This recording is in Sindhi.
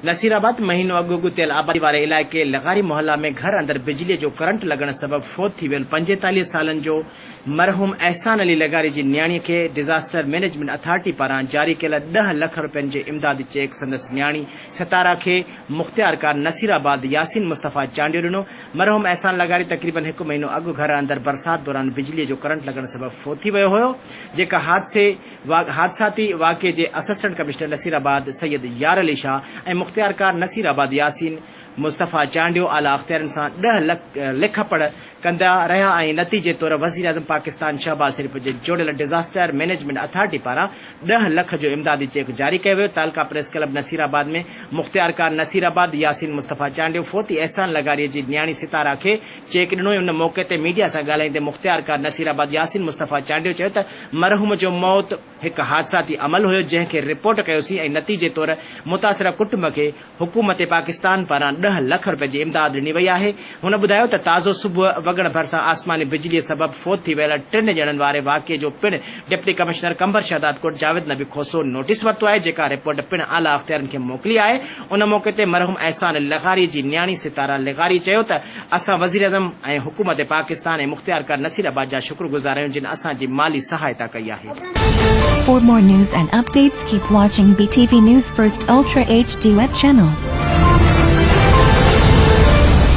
نصيرآباد، مهينو اڳ ڳتيل آبادي واري علائقي لغاري محلا ۾ گهر اندر بجليء جو ڪرنٽ لڳڻ سبب فوت ٿي ويل 45 سالن جو مرحوم احسان علي لغاري جي نياڻيء کي ڊزاسٽر مئنيجمينٽ اٿارٽي پاران جاري ڪيل ڏهه لک رپين جي امدادي چيڪ سندس نياڻي ستاره کي مختيارڪار نصيرآباد ياسين مصطفيٰ چانڊيو ڏنو. مرحوم احسان لغاري تقريبن هڪ مهينو اڳ گهر اندر برسات دوران بجليء جو ڪرنٽ لڳڻ سبب فوت ٿي ويو هيو جيڪا حادثي حادثاتي واقعي جي اسسٽنٽ ڪمشنر نصيرآباد سيد يار علي شاهه ۽ مختيارڪار نصيرآباد ياسين مصطفيٰ چانڊيو اعليٰ اختيارين سان ڏهه لک پڙهه ڪندا رهيا ۽ نتيجي طور وزيراعظم پاڪستان شهباز شريف جي جوڙيل ڊزاسٽر مئنيجمينٽ اٿارٽي پاران ڏهه لک جو امدادي چيڪ جاري ڪيو ويو تعلقه پريس ڪلب نصيرآباد ۾ مختيارڪار نصيرآباد ياسين مصطفيٰ چانڊيو فوتي احسان لغاري جي نياڻي ستاره کي چيڪ ڏنو ۽ ان موقعي تي ميڊيا سان ڳالهائيندي مختيارڪار نصيرآباد ياسين مصطفيٰ چانڊيو چيو ته مرحوم جو موت هڪ حادثاتي عمل هيو جنهن کي رپورٽ ڪيوسين ۽ نتيجي طور متاثره ڪٽنب کي حڪومت پاڪستان پاران ڏهه لک رپين جي امداد ڏني وئي آهي. هن ٻڌايو ته تازو صبح وڳڻ ڀرسان آسماني بجليء سبب فوت ٿي ويل ٽن ڄڻن واري واقعي جو پڻ ڊپٽي ڪمشنر قمبر شهدادڪوٽ جاويد نبي کوسو نوٽيس ورتو آهي جيڪا رپورٽ پڻ اعليٰ اختيارين کي موڪلي آهي. ان موقعي تي مرحوم احسان لغاري جي نياڻي ستاره لغاري چيو ته اسان وزيراعظم ۽ حڪومت پاڪستان ۽ مختيارڪار نصير آباد جا شڪر گذار آهيون جن اسان جي مالي سهائتا ڪئي آهي. For more news and updates keep watching BTV News First Ultra HD web channel.